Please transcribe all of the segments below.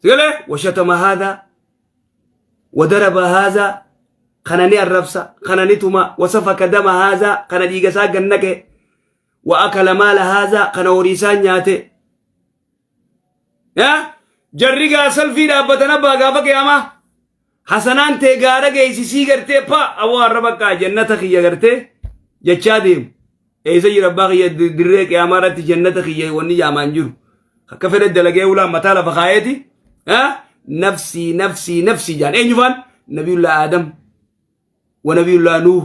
Sigalee washatama haadhaa wadaraba haadhaa kana ni arrabsa kana ni tuma wasafaka dama haadhaa kana dhiiga isaa gannaqe wa akala maala haadhaa kana horii isaa nyaate. Yaa jarri gaa salfii dhaabbatan abbaa gaafa qiyaamaa hasanaan tee gaara geessisii gartee pa awoo har'a bakka jannata kiyya gartee jechaa deemu. Eessa jira abbaa kiyya dirree qiyaamaa irratti jannata kiyya wanni jaamaan jiru. Akka fedhe dalagee ulaan mataa lafa kaayeeti. Nafsii nafsii nafsii jaan eenyu faan nabiyullaa Aadam wa nabiyullaa Nuuh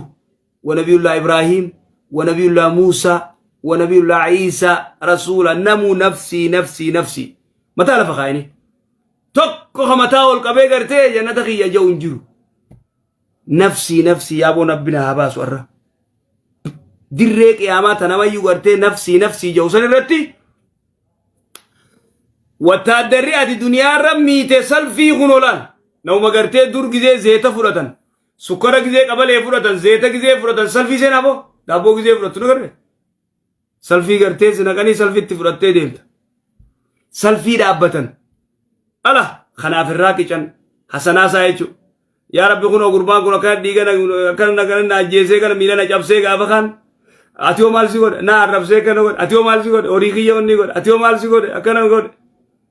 wa nabiyullaa Ibraahiim wa nabiyullaa Muusaa wa nabiyullaa Iisaa rasuula namuu nafsii nafsii nafsii mataa lafa kaayanii. Tokko ka mataa ol qabee gartee jannata kiyya ja'u hin jiru. Nafsii nafsii yaaboo nabbina haa baasu arra. Dirree qiyaamaa ta namayyuu gartee nafsii nafsii ja'u san irratti wattaaddarri ati duniyaarra miite salfii kun olaan nama gartee dur gizee zeeta fudhatan sukkara gizee qabalee fudhatan zeeta gizee fudhatan salfii seenaa boo daabboo gizee fudhattu nagarre Salfii gartee si naqanii salfitti fudhattee deemta. Salfii dhaabbatan. Ala kanaaf irraa qican hasanaa isaa jechuudha. Yaa Rabbi kunoo gurbaan kun akkana dhiiga akkana akkana na ajjeesee kana miila na cabsee gaafa kaan ati hoo maal si godhe na arrabsee kana godhe ati hoo maal si godhe horii kiyya wanni godhe ati hoo maal si godhe akkana godhe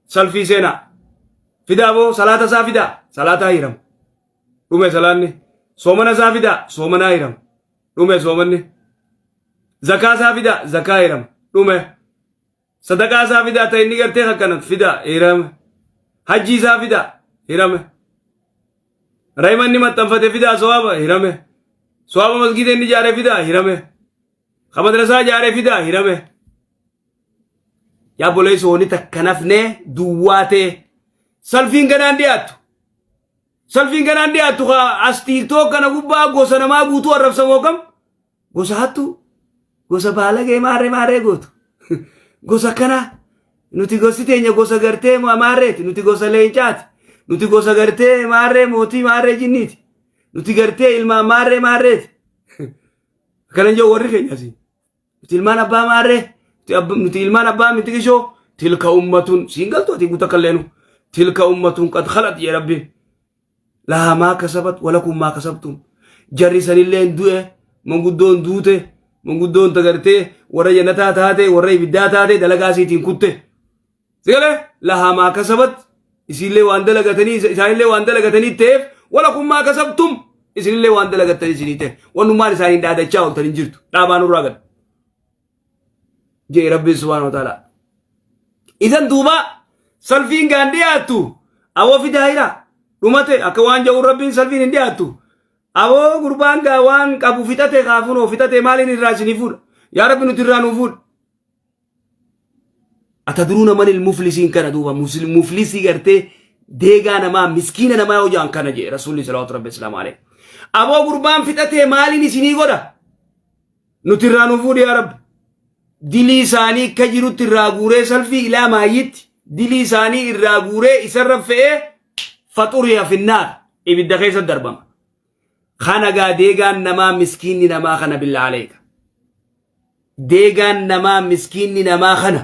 salfii seenaa. Fidaa boo salaata isaa fidaa salaataa hiirama. Dhume salaanni soomana isaa fidaa soomanaa hiirama. Dhume soomanni. Zakaa isaa fidaa zakaa hirama. Dhume. Sadaqaa isaa fidaa ta inni gartee akkana fidaa hirame. Hajji isaa fidaa hirame. Rahima inni maxxanfate fidaa sawaaba hirame. Sawaaba masgiida inni ijaare fidaa hirame. Ka madrasaa ijaare fidaa hirame. Yaa boleessu wani takka nafnee duwwaa ta'e salfiin ganaan dhiyaattu. Salfiin ganaan dhiyaattu ka as tiiktook kana gubbaa gosa namaa guutuu arrabsamoo kam? Gosa hattuu, gosa baalagee maarree maarree gootu. Gosa kana nuti gosti teenya gosa gartee maarreeti, nuti gosa leencaati, nuti gosa gartee maarree mootii maarree jinniiti, nuti gartee ilmaan maarree maarreeti. Akkana jedhu warri keenya asii. Nuti ilmaan abbaa maarree, nuti ilmaan abbaa mitiqishoo, tilka ummatun siin galtu ati guuta kalleenu. Tilka ummatun qad khalat jee rabbiin. Lahaa maa kasabat walakum maa kasabtum. Jarri sanilleen du'e, manguddoon duute, manguddoon tagartee warra jannataa taate, warra ibiddaa taate dalagaa isiitiin kutte. Sigalee lahaa maa kasabat isiillee waan dalagatanii isaanillee waan dalagatanii ta'eef walakum maa kasabtum isinillee waan dalagattanii isinii ta'e wannummaan isaaniin dhaadachaa ooltan hin jirtu dhaabaa nurraa gad jee rabbiin subhaanahu wa ta'ala. Idan duuba salfiin gaan dhiyaattu awoo fidaa jira dhumate akka waan ja'uun rabbiin salfiin hin dhiyaattu. Awoo gurbaan gaa waan qabu fixate kaafunoo fixate maaliin irraa isinii fuudha yaa rabbi nuti irraa nuu fuudha. Atadruuna manil muflisiin kana duuba muflisii gartee deegaa namaa miskiina namaa yoo jaan kana jee rasuulli salawaatu rabbi islaamu alayhi. Aboo gurbaan fixatee maaliin isinii godha? Nuti irraa nu fuudhi yaa rabbi. Dilii isaanii akka jirutti irraa guuree salfii ilaa maayyitti dilii isaanii irraa guuree isarra fe'ee faxuriya finnaar ibidda keessa darbama. Kana gaa deegaan namaa miskiinni namaa kana billaa aleeka. Deegaan namaa miskiinni namaa kana.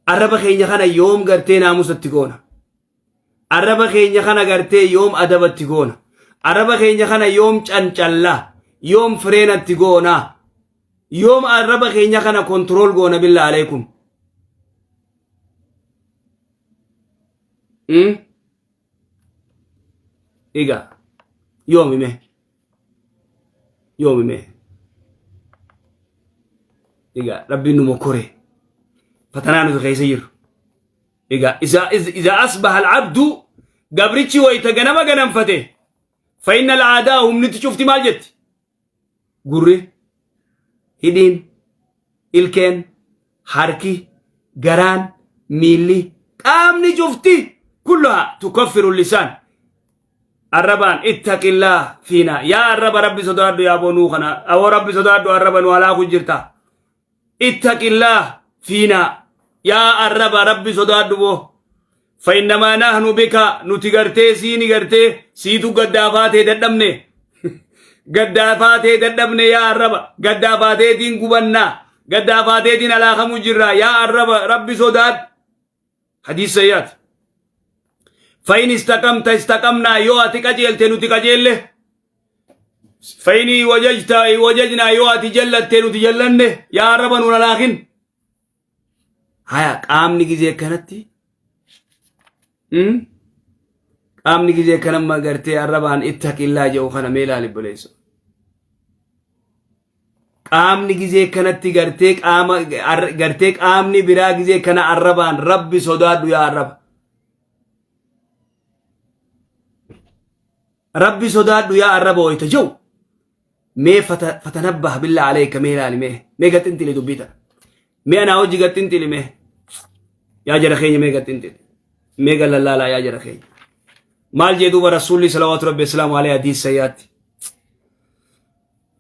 Arraba keenya kana yoom gartee naamusatti goona. Arraba keenya kana gartee yoom adabatti goona. Arraba keenya kana yoom cancallaa. Yoom fireenatti goona. Yoom arraba keenya kana kontirool goona billaa aleekum. Egaa yoomi mee? Yoomi mee? Egaa rabbiin nu mokkore fatanaa nuti keessa jirru. Egaa isa asbaha al'abdu gabrichi wayita ganama ganamfate fa'inna al'aadaa humniti cufti maal jetti? Gurri, hidhiin, ilkeen, harki, garaan, miilli, qaamni cufti kulluhaa tukaffiru lisaan. Arrabaan ittaqillaa fiinaa. Yaa arraba rabbi sodaadhu yaa bonuu kana. Awoo rabbi sodaadhu arraba nu halaaku jirta. Ittaqillaa fiinaa. Yaa arraba rabbi sodaadhu boo. Fa'innamaa nahnu bika nuti gartee siini gartee siitu gaddaafaatee dadhabne. Gaddaafaatee dadhabne yaa arraba. Gaddaafateetiin gubannaa. Gaddaafateetiin alaakamuu jirra yaa arraba rabbi sodaadhu. Hadiis sayyaati. Fa'in istaqamta istaqamnaa, yoo ati qajeelte nuti qajeelle. Fa'in wajajta wajajnaa, yoo ati jallatte nuti jallanne. Yaa arraba nu lalaakin. Haya, qaamni gizee kanatti qaamni gizee kana gartee arrabaan ittaqillaa jedhu kana mee ilaali, obboleessa. Qaamni gizee kanatti gartee qaama gartee qaamni biraa gizee kana arrabaan Rabbi sodaadhu, yaa arraba. Rabbi sodaadhu yaa arraba wayita jiru. Mee fatanabbah billaa aleeka, mee ilaali, mee gaxinxili dubbii tana. Mee anaa hojii gaxinxili, mee. Yaa jara keenya, mee gaxinxili. Mee gallallaalaa yaa jara keenya. Maal jee duuba Rasuulli salawaatu Rabbi islaamu alayhi hadiis sayyaatti?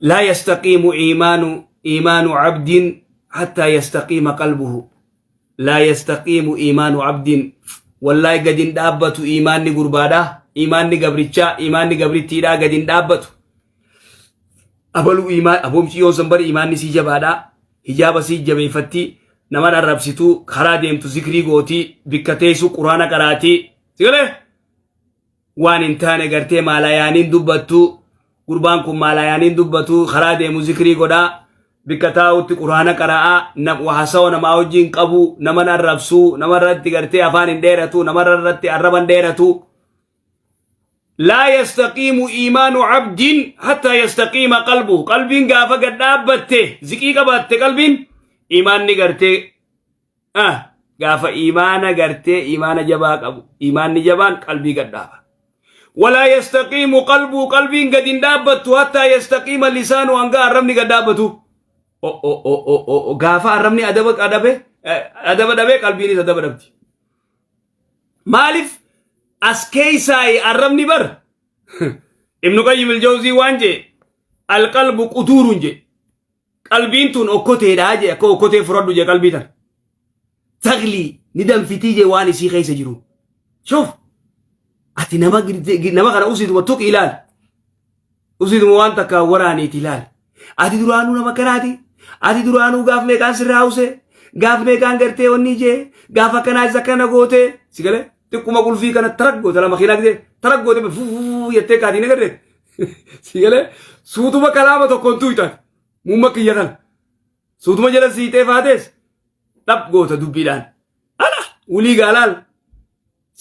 لا يستقيم إيمان عبد حتى يستقيم قلبه. لا يستقيم إيمان عبد، والله قد دابت إيمان قربادا، إيمان قبرتشا، إيمان قبرتيدا قد دابت. أبلو إيمان أبوم شيون سنبر إيمان سي جبادا، hijaaba sii jabeeffatti, nama arrabsitu, karaa deemtu zikrii gooti, bikka teessu quraana qaraatii, sigalee waan hin taane gartee maalayaaniin dubbattu. Gurbaan kun maalayaaniin dubbatu, karaa deemu zikrii godhaa, bikka taa'utti quraana qara'aa, haasawa namaa wajjin qabu, nama arrabsuu, nama irratti gartee afaan hin dheeratu, nama irratti arraba hin dheeratu. لا يستقيم إيمان عبد حتى يستقيم قلبه. قلبين غافا قد دابته زكي قبات قلبين إيمان نغرتي غافا إيمان غرتي إيمان جبا قبو، إيمان جبان قلبي قد دابا. ولا يستقيم قلبه، قلبين قد دابته، حتى يستقيم لسانه، أنغا الرمني قد دابته. أو أو أو أو أو غافا الرمني أدب أدب أدب أدب قلبين أدب أدبتي. Maaliif as keessaa arrabni bar Ibnu Qayyim al-Jawzii waan jee, القلب قدور jee, qalbiin tun okkoteedhaa jee, akka okkotee fudhadhu jee. Qalbii tan تغلي ni danfitii jee waan isii keessa jiru. شوف, ati nama kana usiituma tuqi ilaal, usiituma waan takka waraaniiti ilaal. Ati duraanuu nama kanaati, ati duraanuu gaaf meeqaan sirraa use, gaaf meeqaan gartee wanni jee, gaaf akkanaa isa akkana gootee, si galee xiqquma qulfii kana tarak goota lama makiinaa gisee tarak goote fufuu jettee kaatiin agarre, si galee suutuma kalaama tokkoon tuytaate muumma kiyya kana suutuma jala siitee faatees dhab goota dubbiidhaan ala wulii gaalaal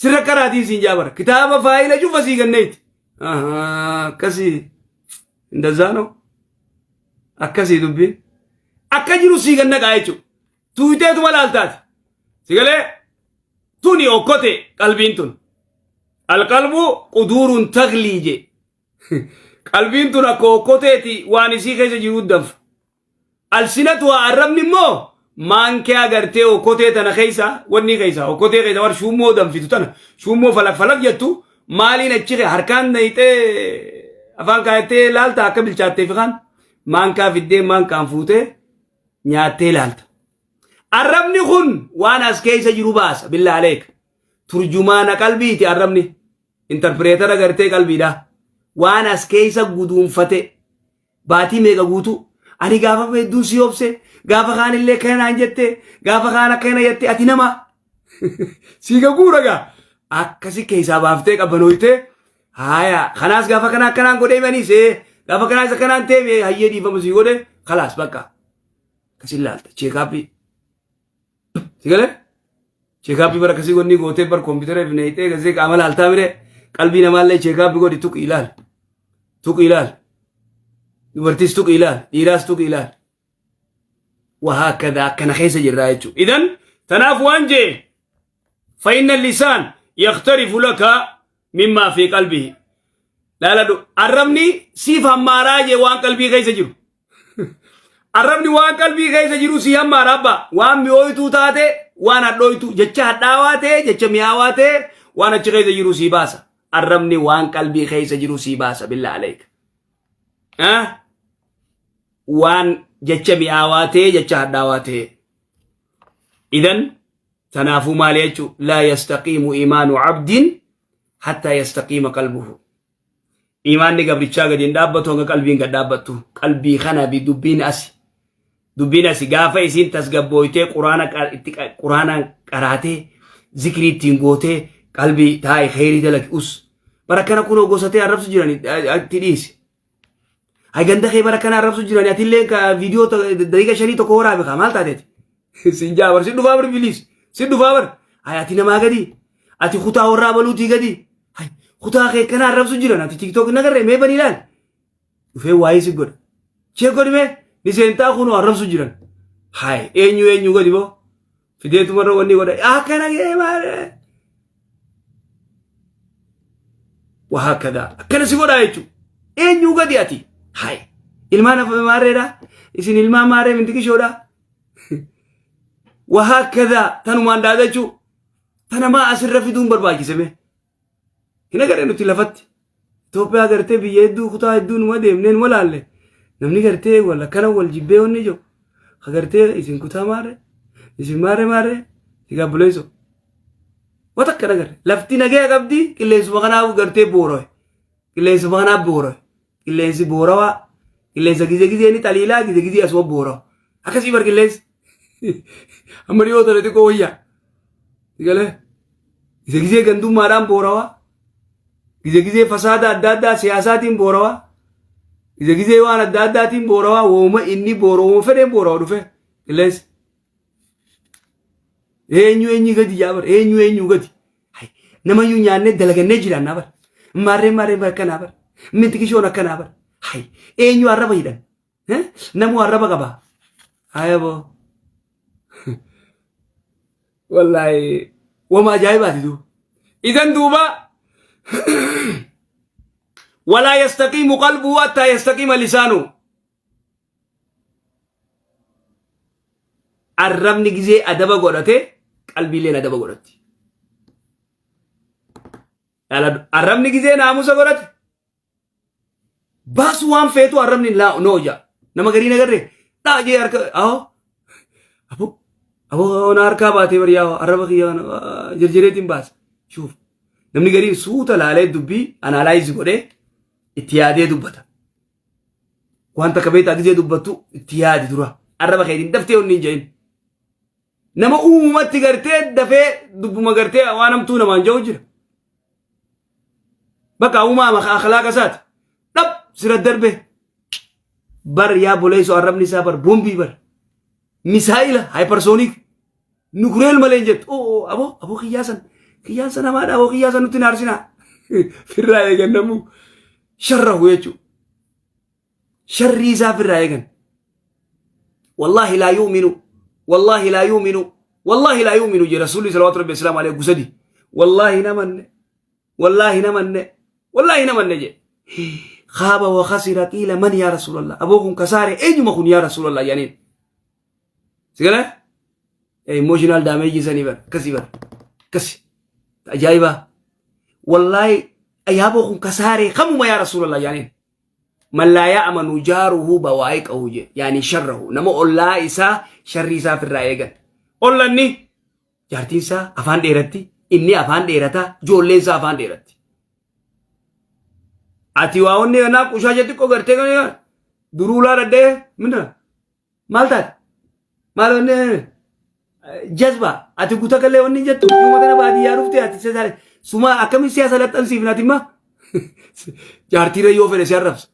sirra karaatiin siin jaabara kitaaba faayila cufa sii ganneeti. Akkasii indazaanoo akkasii dubbiin akka jiru sii gannaqaa jechuudha. Tuuteetuma laaltaati. Si galee tuni okkote qalbiin tun. القلب قدور تغلي je. Qalbiin tun akka okkoteeti, waan isii keessa jiru danfa. السنة arrabni immoo maankiyaa gartee okkotee tana keessa, wanni keessa okkotee keessa war shuummoo danfitu tana, shuummoo falak falak jettu, maaliin achi harkaan nayixee afaan kaayattee laalta akka bilchaattee fi kaan maankaa fiddee maankaan fuutee nyaattee laalta. Arrabni kun waan as keessa jiru baasa, بالله عليك. Turjumaana qalbiiti arrabni. Interpreter gartee qalbiidha. Waan as keessa guduunfate baatii meeqa guutuu ani gaafa hedduun si obse, gaafa kaan illee kanaan jette, gaafa kaan akkana jette, ati nama siiga guura gaa akkasi keessaa baaftee qabbanooytee, haya kanaas gaafa kana akkanaan godhee maniisee, gaafa kanaas akkanaan ta'e, hayyee dhiifama sii godhe, خلاص bakka akkasin laalta. Check-up si galee check-up bara akkasii gonni gootee bar koompitara fi neeyxee gasee qaama laaltaa mire, qalbii namaallee check-up godhi, tuqi ilaal, tuqi ilaal, dubartiis tuqi ilaal, dhiiraas tuqi ilaal. وهكذا akkana keessa jirraa jechuudha. إذن tanaaf waan jee, فإن اللسان يغترف لك مما في قلبه. Laaladhu, arrabni siif hammaaraa jee waan qalbii keessa jiru. Arrabni waan qalbii keessa jiru si hammaara abba. Waan mi'ooytuu taate, waan hadhooytuu, jecha hadhaawaa ta'e, jecha mi'aawaa ta'e, waan achi keessa jiru sii baasa. Arrabni waan qalbii keessa jiru sii baasa, بالله عليك. Waan jecha mi'aawaa ta'e, jecha hadhaawaa ta'e. إذن tanaafuu maali jechuu? لا يستقيم إيمان عبد حتى يستقيم قلبه. Imaanni gabrichaa gadi hin dhaabbatu hanga qalbiin gad dhaabbattu. Qalbii kana bi dubbiin asi. Dubbiin asi gaafa isiin tasgabbooytee quraana qaraatee zikrii ittiin gootee Qalbii taa'i kheyrii dalagi us. Bara kana kunoo gosa tee arrabsu jirani itti dhiisi. Hay ganda kee bara kana arrabsu jirani atillee ka viidiyoo daqiiqa shanii tokko waraabe kaa maal taateeti? Sin jaa bar sin dhufaa bar biliis sin dhufaa bar. Hay ati namaa gadi ati kutaa warraa baluutii gadi. Hay kutaa kee kana arrabsu jiran ati tiktok hin agarree mee bani ilaali. Dhufee waa'ee si godha. Chee godhi mee ni seentaa kunoo arrabsu jiran. Hay eenyu eenyu gadi boo. Fideetumarra wanni godha. Akkana gee maal. Wahaakkadaa. Akkana si godhaa jechuudha. Eenyuu gadi ati? Hay. Ilmaan afa maarreedha. Isin ilmaan maarree mintikishoodha. Wahaakkadaa tanumaan dhaadachuu. Tana maa asirra fiduun barbaachise mee? Hin agarre nuti lafatti. Itoophiyaa gartee biyya hedduu kutaa hedduu numa deemnee numa laalle. Namni gartee wal akkana wal jibbee wanni jiru. Ka gartee isin kutaa maarree isin maarree maarree si gaabbuleessu. Wata akkana agarre. Lafti nagaya qabdi qilleensuma kanaaf gartee boorowe. Qilleensuma kanaaf boorowe. Qilleensi boorawaa. Qilleensa gizee gizee ni xaliilaa gizee gizee asuma boorawa. Akkasii bar qilleensi. Amma dhiyoo tana xiqqoo wayyaa. Galee. Gizee gizee gandummaadhaan boorawaa. Gizee gizee fasaada adda addaa siyaasaatiin boorawaa. Gizee gizee waan adda addaatiin boorawaa. Wooma inni boorawuma fedheen boorawa dhufe qilleensi. Eenyu eenyu gadi yaa bar eenyu eenyu gadi. Namayyuu nyaannee dalagannee jiraannaa bar. Maarree maarree bar akkanaa bar. Mintikishoon akkanaa bar. Hay eenyu arraba hidhan. Namuu arraba qaba. Haya boo. Wallaahi wama ajaa'ibaati duuba. Idan duuba walaa yastaqiimu qalbuu hattaa yastaqiima lisaanuu. Arrabni gizee adaba godhate qalbiileen adaba godhatti. Arrabni gizee naamusa godhate baasu waan feetu arrabni noo ja'a. Nama garii nagarree dhaa jee harka ahoo aboo aboo na harkaa baatee bariyaa arraba kiyya kana jirjireetiin baasa. Shuuf namni gariin suuta laalee dubbii anaalaayizi godhee itti yaadee dubbata. Waan takka beektaa gizee dubbattu itti yaadi dura. Arraba keetiin daftee onni hin jedhin. Nama uumamatti gartee dafee dubbuma gartee waan hamtuu namaan jedhu jira. Bakka uumaa akhlaaqa isaati. Dhab sira darbe. Bar yaa boleessu arrabni isaa bar boombii bar. Misaa'ila hypersonic. Nukureel malee hin jettu. Oo aboo aboo kiyyaasan kiyyaasan hamaadha aboo kiyyaasan nutti hin aarsinaa. Firraa eegan namuu sharrahu jechuudha. Sharrii isaa firraa eegan. Wallaahi laa yu'minu wallaahi laa yu'minu wallaahi laa yu'minu jedhe rasuulli salawaatu rabbi islaamu alayhi gusadi. Wallaahi hin amanne wallaahi hin amanne wallaahi hin amanne jedhe. Khaaba wa khasira qiila man yaa rasuulallah aboo kun kasaare eenyuma kun yaa rasuulallah jedhaniin. Sigala emotional damage sanii bar akkasii bar akkasi ajaa'ibaa wallaahi yaaboo kun kasaaree kamuma yaa rasuulallah yaaniin man laa ya'manu jaaruhu bawaa'iqahu je yaani sharrahu nama ollaa isaa sharrii isaa ofirraa eegan ollanni jaartiin isaa afaan dheeratti inni afaan dheerataa ijoolleen isaa afaan dheeratti ati waa onni kanaa qushaa xiqqoo gartee kan duruu laa dhadhee mina Maal taate? Maal wanni jazba ati guuta kallee wanni jettu dhuma kana baadiyyaa dhufte ati siyaasa suma akkamiin siyaasa laxxansiifna ati imma jaartiirra yoo fedhe si arrabsa.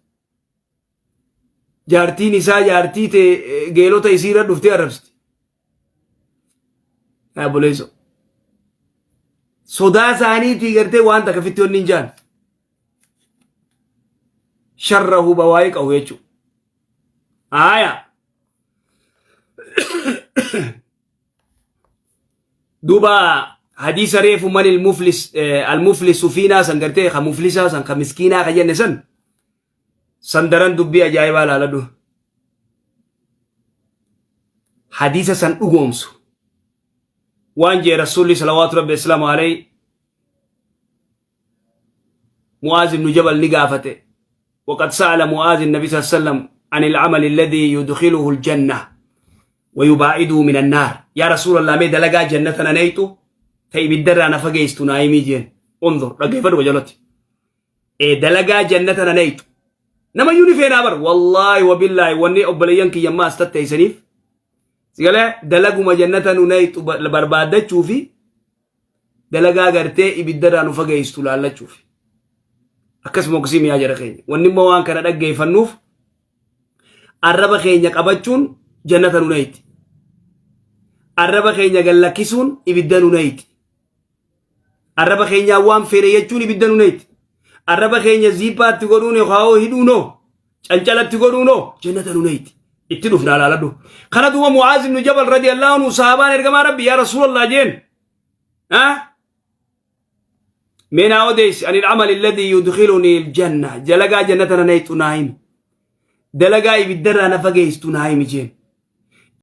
Jaartiin isaa jaartii tee geelota isiirra dhuftee arrabsiti. Obboleessoo. Sodaa isaaniitii gartee waan takka fitti wanni hin jaan. Sharrahu bawaayiqahu jechuudha. Aya. Duuba hadiisa reefu man ilmuflis almuflisu fiinaa san gartee ka muflisaa san ka miskiinaa ka jenne san san daran dubbii ajaa'ibaa laaladhu. Hadiisa san dhugoomsu. Waan jee rasuulli salawaatu rabbi islaamu alayhi Mu'aaz ibnu Jabal ni gaafate. وقد سأل معاذ النبي صلى الله عليه وسلم عن العمل الذي يدخله الجنة ويباعده من النار يا رسول الله مي دلقا جنة نيتو تي بالدر أنا فقيستو نايمي جين انظر رقيفة وجلتي إيه دلقا جنة نيتو نما يوني فينا بر والله وبالله واني أبليان كي يما استتي سنيف سيقال دلقوا ما جنة نيتو بربادة شوفي Dalagaa gartee ibiddarraa nu fageessitu laallachuuf. Akkasuma oksii mi'aa jara keenya. Wanni immoo waan kana dhaggeeffannuuf arraba keenya qabachuun jannata nu nayti. Arraba keenya gallakkisuun ibidda nu nayti. Arraba keenyaa waan feene jechuun ibidda nu nayti. Arraba keenya ziippaatti godhuun yookaan hidhuunoo cancalatti godhuunoo jannata nu nayti. Itti dhufna alaaladhu. Kana duuba Mu'aaz ibn Jabal radiyallahu anhu sahabaan ergamaa Rabbi yaa Rasuulallah jeen. Mee naa odeessi anil amali alladhi yudkhiluni aljanna dalagaa jannata na nayxu naa himi. Dalagaa ibiddarraa na fageessitu naa himi jeen.